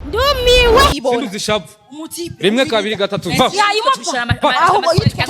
Ndumiwe. Sinduzi ishavu. Rimwe, kabiri, gatatu, va. Ahubwo yitwa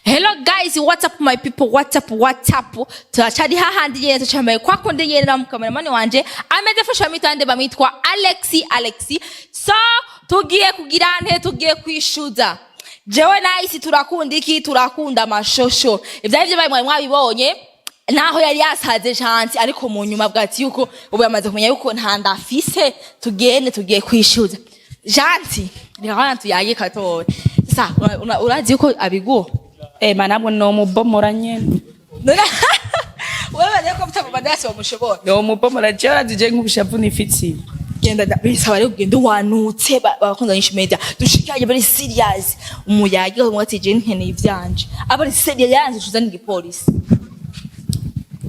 Hello guys, what's up my people? What's up, what's up? Turacari hahandi nyene, tucambaye kwa kundi nyene na mukameramani wanje ameze fasha mitande bamwitwa Alexi Alexi. So tugiye kugira nte, tugiye kwishuza. Jewe nahisi turakunda iki? Turakunda amashosho. Ivyari vyo mwari mwabibonye naho yari yasaze chance, ariko mu nyuma bwati yuko ubu yamaze kumenya yuko nta ndafise, tugende tugiye kwishuza. Janti, reka tuyaye katoya. Sasa urazi yuko abiguha? Eh, manabwo nomubomora nyene. None wewe rero ko mutama badasi bamushobora. Nomubomora jewe, urazi je nk'ubushavu nifitiye. Genda bisaba rero kugenda wanutse, bakunza nyinshi media dushikanye bari serious, umuyage umwe ati je nkeneye ivyanje, abari serious yanze tuzana igipolisi.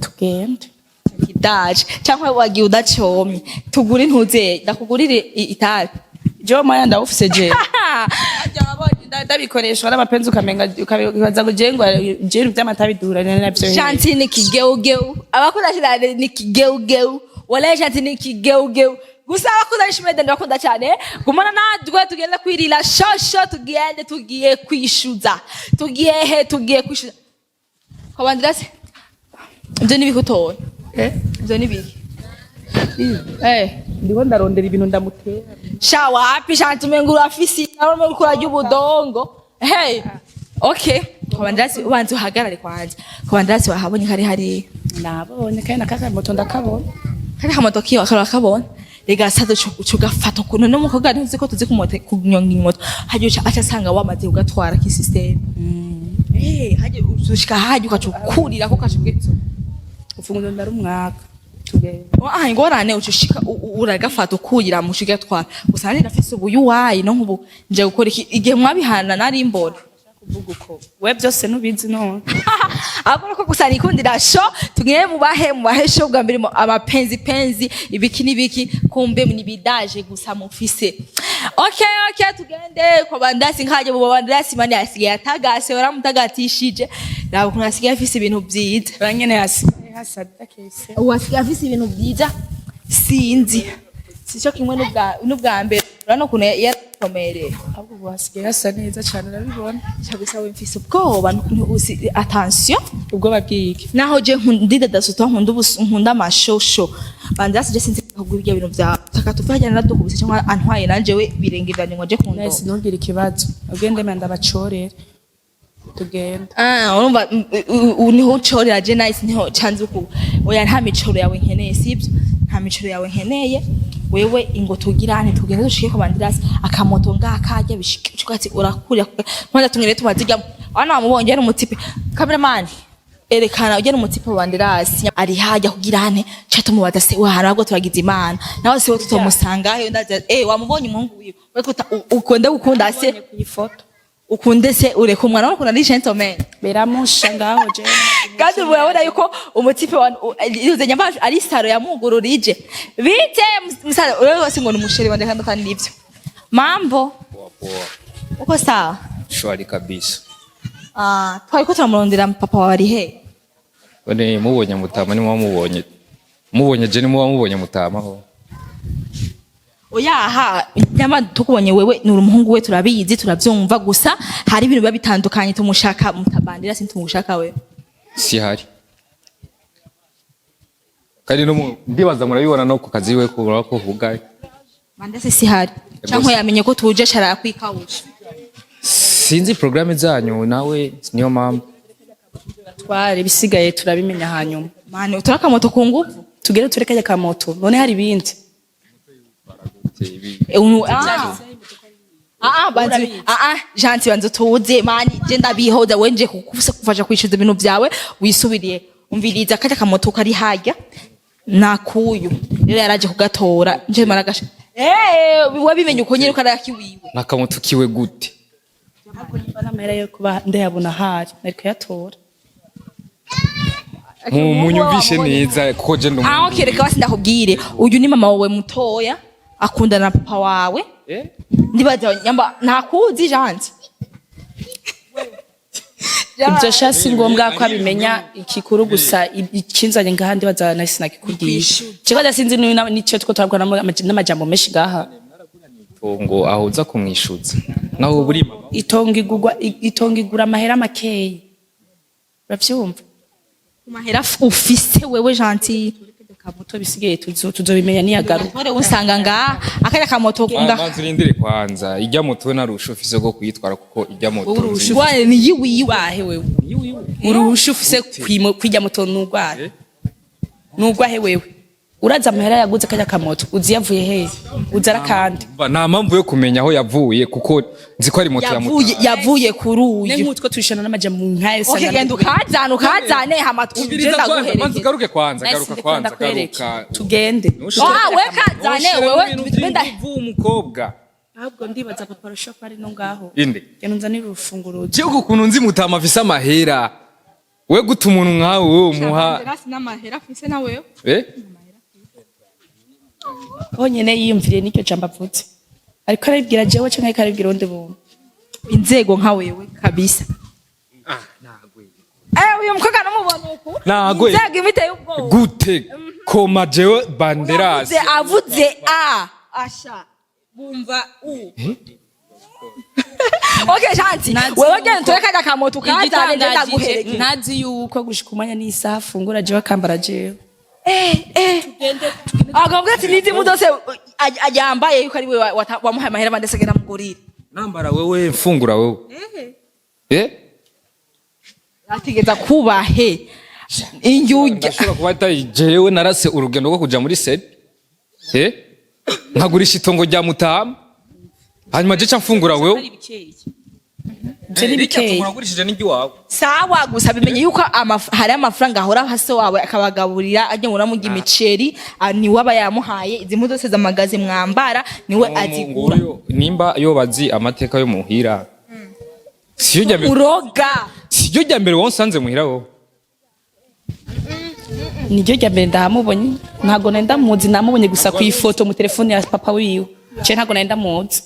Tugende. Kidaje cyangwa wagiye udacomye, tugure intuze ndakugurire itabi. Jewe mwanya ndawufise jewe. Harya wabonye ndabikoreshwa n'amapenzi, ukamenga ukabaza ngo jewe ngo jewe ivy'amata bidurana navyo. Shanti ni kigeugeu, abakunda cyane ni kigeugeu, wala shanti ni kigeugeu gusa. Abakunda ishimede ndabakunda cyane, gumana natwe tugende kwirira shosho, tugende tugiye kwishuza, tugiye he, tugiye kwishuza kwabandira se. Ibyo ni bikutora? Eh? Ibyo ni biki? Eh. Ndiko ndarondera ibintu ndamutera. Sha wapi shanti, umenga urafisi nawe umenga urarya ubudongo. Hey, okay, kwabandira se, ubanza uhagarare kwanza. Kwabandira se wahabonye kari hariya? Nabonye kandi nakaka moto ndakabona. Kari kamoto kiwa akaba kabona rega sasa cugafata ukuntu n'umukobwa ntuzi ko tuzi kumote kunyonga imoto, hajya uca aca asanga wamaze kugatwara ki system, eh, hajya ushika hajya ukacukurira ko kacubwitso. Ufunguzo ndarumwaka, tugende. Ah, ingorane ucushika uragafata ukurira mu gatwara gusa nari ndafise ubuyuwayi no nkubu nje gukora iki igihe mwabihana nari mbona. Kuvuga uko we byose nubizi none. Ahubwo ko gusa nikundira sho, tugende mubahe mubahe sho bwa mbere abapenzi penzi ibiki n'ibiki, kumbe nibidaje gusa mufise. Okay, okay, tugende kwa bandasi nkaje mu bandasi mani asigaye atagase, waramutagatishije, raba ukuntu asigaye afise ibintu vyiza. Uranyene hasigaye hasada kese. Ubu asigaye afise ibintu vyiza, sinzi sico kimwe n'ubwa mbere, urabona ukuntu yarakomereye. Ahubwo ubu hasigaye hasa neza cane, urabibona. Gusa we mfise ubwoba, attention. Ubwoba bw'iki? Naho je nkunda dasuto, nkunda nkunda amashosho bandasi, je sinzi kugura ibyo bintu bya taka tuvajyana nadukubise cyangwa antwaye nanje we birenge vyanje ngo je kundo. Nahise ntugire ikibazo, ugende menda ndabacorere, tugende. Ah, urumva niho ucorera, je nice niho canze uku. Oya, nta micoro yawe nkeneye, sibyo? Nta micoro yawe nkeneye wewe, ingo tugirane tugende dushike ku bandirasi akamoto ngakajya bishike ati urakurira kwanza tungere tumazijya ana wamubonye ari umutipe. Cameraman erekana ugena umutipe wa bandirasi ari hajya kugirane cha tumubaza se wa harabwo turagize imana nawe se tutomusangayo ndaza. Eh, wamubonye umuhungu wiwe we ukunda gukunda se? Kuyifoto. Ukunde se ureka umwana wawe, ukunda ni gentleman. Beramusha ngaho je. Kandi murabona yuko umutipe wa yuze nyamba ari saro yamugururije bite musaro uriwe wose ngo numusheri wanje kandi kandi nivyo mambo. Poa poa. Uko sawa? Shwari kabisa. Ah, twari ko turamurondera, papa wawe ari he? None mubonye mutama ni mubonye. Mubonye je ni mubonye mutama ho. Oya, aha nyama tukubonye wewe ni umuhungu we, turabizi turavyumva, gusa hari ibintu biba bitandukanye, tumushaka mutabandira sintumushaka we. Si hari. Kandi no ndibaza murabibona no ku kazi we ko ko hugaye. Mandase si hari cyangwa yamenye ko tuje shara kwikawusha. Sinzi programme zanyu nawe niyo mpamvu. Tware bisigaye turabimenya hanyuma. Mane uturaka moto ku nguvu. Tugende tureke kajya ka moto, none hari ibindi. Ah. Ah, ah, banzi, ah, ah, janti banzi tuze mani je ndabihoza wenje kufasha kwishyuza ibintu byawe wisubiriye umviriza kajya kamoto kari hajya nakuyu rero yaraje kugatora nje maragasha, eh, wabimenye uko nyine ukarakiwiwe. Nakamoto kiwe gute? Ariko niba n'amahera yo kuba ndayabona ahari nari kuyatora. Munyumvishe neza kuko je Ah, ndumva. okay, reka basi ndakubwire, uyu ni mama wawe mutoya akundana na papa wawe. Eh? Ndibaza nyamba ntakuzi Janti. Ibyo sha si ngombwa ko abimenya. Ikikuru gusa ikinzanye ngaha, ndibaza nahise nakikubwiye. Kibaza sinzi n'icyo two turabwa n'amajambo menshi ngaha. Itongo aho uza kumwishuza naho buri mama. Itongo igurwa, itongo igura amahera makeyi, uravyumva? Mahera ufise wewe, Janti. Kamoto bisigaye tuzobimenya niyagaruka. Tore usanga ngaha akajya kamoto nga. Manzi, urindire kwanza, ijya moto narusha ufise rwo kuyitwara, kuko ijya moto Wowe urusha nziza. Wane ni yiwiwe. Wahe wewe, uruhusha ufise kwirya moto nugwahe? Nugwahe wewe? Uraza amahera yaguze kajya kamoto, uzi yavuye hehe? Uzi arakandi? Umva, nta mpamvu yo kumenya aho yavuye, kuko nzi ko ari moto ya Yavuye moto. yavuye kuri Ne uyu. Nk'utwo turishana n'amajambo nkayo. Okay, genda ukazane, ukazane hama Umviriza tugenda kwanza, manzi guherekeza. ugaruke kwanza, garuka kwanza, garuka. Tugende. Ah, we kazane wewe benda. Umukobwa. Ahubwo ndibaza papa arusha ko ari no ngaho. Inde? Genda unzanire urufunguruzo. Gihugu ukuntu nzi mutama afise amahera, we guta umuntu nkawe wowe umuha? N'amahera afise na wewe. Eh? Honyine yiyumviriye n'iryo jambo avuze, ariko arabibwira jewe canke ariko arabibwira uwundi muntu? Inzego nka wewe kabisa. Eh, uyu mukobwa namubona uku. Nagwe. Inzego imiteye ubwoba. Gute koma jewe Banderas? Avuze, avuze a asha bumva u. Okay, Shanti, wewe genda utore kajya kamoto ukazane, ngenda guherekeza. Ntazi yuko gushika umwanya n'isaha afungura jewe akambara jewe. Eh eh, akavuga ati nizi mudose yambaye yuko ari we wamuhaye amahera bandese agenda mugurire. Nambara wewe, mfungura wewe, eh? Atigeza kubahe injyujya. Ndashobora kuba atari jewe narase urugendo rwo kuja muri sebi, eh, nkagurisha itongo rya mutama, hanyuma je ca mfungura wewe. Ivyo ni bikeyi. Uragurishije n'iry'iwawe. Sawa, gusa bimenye yuko hari amafaranga ahora hase wawe akabagaburira, ajya ngo uramurya imiceri, niwe aba yamuhaye izi mpuzu zose z'amagazi mwambara, niwe azigura. Nguyu nimba yo bazi amateka yo muhira, siyo rya mbere. Uroga. Siyo rya mbere wonsanze muhira wowe. Niryo rya mbere ndahamubonye, ntabwo nari ndamuzi. Namubonye gusa ku ifoto mu telefone ya papa wiwe. Je ntabwo nari ndamuzi.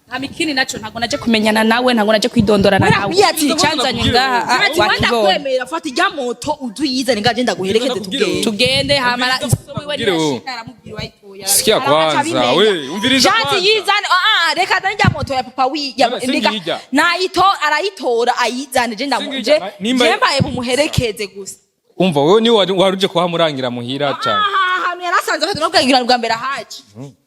Nta mikini naco, ntabwo naje kumenyana nawe, ntabwo naje kwidondorana nawe. Werakubwiye ati- Canzanye ngaha, Ati wenda wakibonye. kwemera, fata ijya moto uduyizane ngaje ndaguherekeze tugende. Tugende hamara isomo iwe. Ubwire wowe. Niyashika aramubwira uwayitoye. Sikia kwanza we, umviriza Janti kwanza. yizane, ah, reka azane ijya moto ya papa wi ya None ndika singijya. nayito arayitora ayizane, je ndamu Singijya, je nimba- je mbaye bumuherekeze gusa. Umva, wewe ni waruje kuhamurangira muhira cyane. Aha ahantu yarasanze afite n'ubwenge bwa mbere ahaje.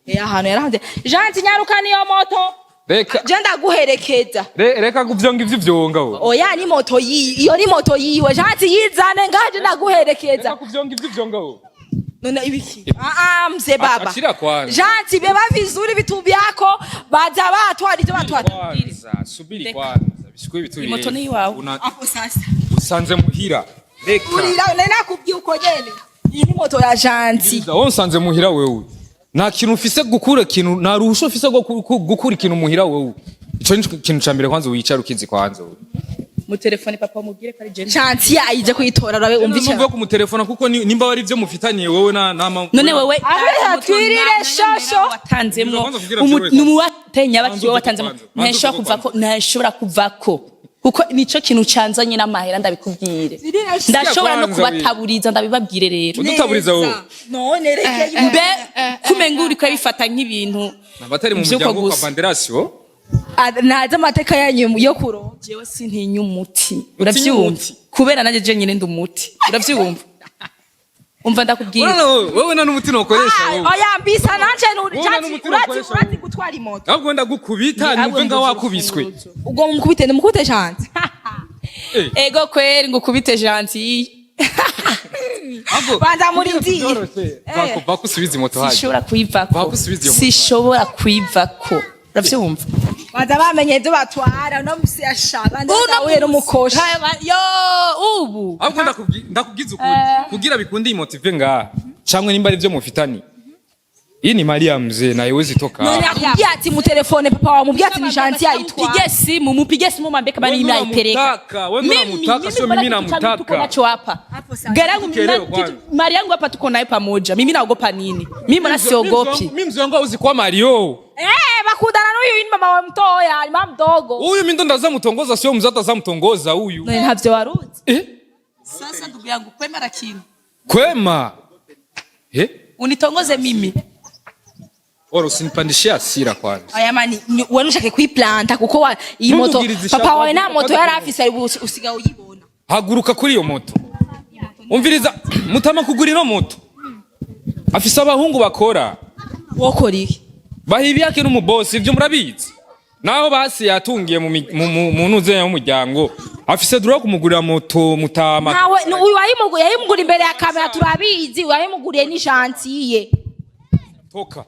Eh, ahantu yarahanze. Janti, nyaruka niyo moto. Reka. Je ndaguherekeza. Reka kuvyonga ivyo vyonga wowe. Oya, ni moto yiwe, iyo ni moto yiwe. Janti, yizane ngaje ndaguherekeza. Reka kuvyonga ivyo vyonga wowe. None ibiki? Ah ah, mzee baba. Achira kwanza. Janti, beba vizuri vitu vyako, baza batwara ivyo batwara. Kwanza subiri kwanza, bishikwe bitu. Imoto ni iwawe. Hapo sasa. Usanze muhira, reka. Urira nari nakubwiye uko nyene. Iyi ni moto ya Janti. Wowe unsanze muhira wewe, nta kintu ufise gukura ikintu, nta ruhusha ufise rwo gukura ikintu muhira wewe. Ico ni ikintu ca mbere kwanza wicara ukizi kwanza wewe. Mu telefone papa mubwire ko ari je. Janti yaje kuyitora rabe umva Numva icyo. kumutelefona kuko nimba wari ivyo mufitaniye wewe na None wewe Abera twirire shosho. watanzemwo Kwanza kugira vyorohe. numuwatenya Kwanza bakiwe watanzemwo. kwanza. Kwanza Ntashobora uvuge. kuvako, ntashobora kuvako kuko nico kintu canzanye n'amahera. Ndabikubwire, ndashobora no Kwanza we. kubataburiza, ndabibabwire rero. Udutaburiza wowe? None reke. Mbe kumenga uriko abifata nk'ibintu Abatari mu vy'uko muryango kwa gusa. Banderasio. Nazi amateka yanyu yo kuronka. Jewe sintinya umuti, uravyumva? Umuti. Kubera nanjye je nyine ndi umuti, uravyumva? Umva ndakubwira. Urabona wowe, wewe nta n'umuti ukoresha wowe. Oya, mbisa nanje Wowe nta n'umutima urazi ukoresha urazi wowe. gutwara imoto. Ahubwo ndagukubita numve nga wakubiswe. Ubwo mukubite, nimukubite Janti. Ego kweri, ngukubite gentil. Ahubwo Banza murindiye. byoroshe. Bakusubiza imoto haje. Sishobora kuyivako. Bagusubiza iyo moto. Sishobora kuyivako, uravyumva? Banza bamenye ibyo batwara uno musi yasha. Banza uye n'umukoshi. Yo ubu. Ahubwo ndakubwiza ukuri, kugira bikunde iyi moto ive ngaha cyangwa nimba ari byo mufitani. Hii ni mali ya mzee na haiwezi toka None hapa. akubwiye ati mu telefone, papa wawe mubwiye ati ni Gentil ayitwara. Mupige simu, mupige simu, mwambie kama Wewe mimi naipeleka. unamutaka, wewe unamutaka, sio mimi mbona kitu changu namutaka. tuko nacho hapa. Gari yangu Tukielewe kwanza. Mali yangu hapa tuko nayo pamoja. Mimi naogopa nini? Mimi mbona siogopi? Mimi mzee wangu hauzi kwa Mario. Eh, bakundana n'uyu ni mama wa mtoya, ni mama mdogo. Huyu mimi ndo ndazamutongoza, sio mzee atazamutongoza huyu. None ntavyo waruzi. Eh? Sasa ndugu yangu, kwema lakini. Kwema. Eh? Unitongoze mimi. Ora usinipandishie hasira kwanza. Oya mani, wewe nushake kwiplanta kuko wa iyi moto Ntundugirize papa wawe ishaka, nta moto yari afise, ari usigaye uyibona. Haguruka kuri iyo moto. Umviriza, mutama kugura ino moto. Afise abahungu bakora. Wokora iki? Bahibi yake n'umubosi, ivyo murabizi. Naho basi yatungiye mu nuze y'umuryango. Afise droit kumugurira moto mutama. Ntawe uyu yayimugura imbere ya kamera, turabizi, uwayimuguriye ni Gentil. Toka.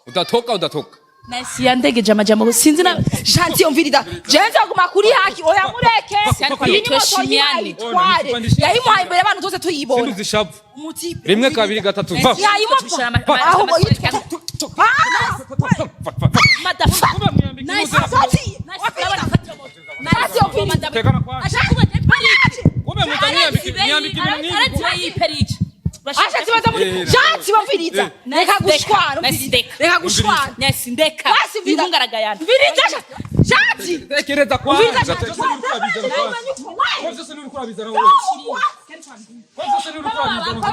Udatoka, udatoka. Nasi yandegeje amajambo, sinzi na Gentil, umviriza. Jewe nzoguma kuri haki, oya mureke. Iyi ni moto yiwe, ayitware. Yayimuhaye imbere y'abantu twese tuyibona. Sinduzi ishavu. Rimwe, kabiri, gatatu, va. Yayimuha ahubwo yitwa. Motherfucker. Nice. Tekana kwanza. Kumbe mutaniambiki ibintu. Ashatse baza muri Gentil, bamviriza. Reka gushwana, umviriza. Reka gushwana. Nasi ndeka. Basi mviriza. Ibungaragayana. Mviriza Gentil. Tekereza Umviriza kwanza. Gentil. Byose ni uriko urabizana wowe. Byose ni uriko urabizana.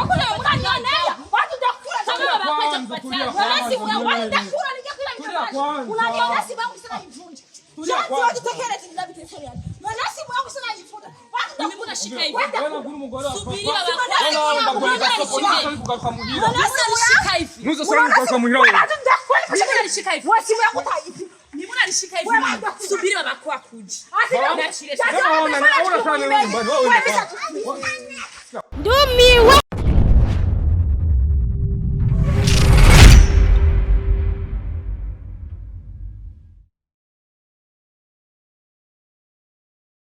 Subiri babako akuje. Ndumiwe.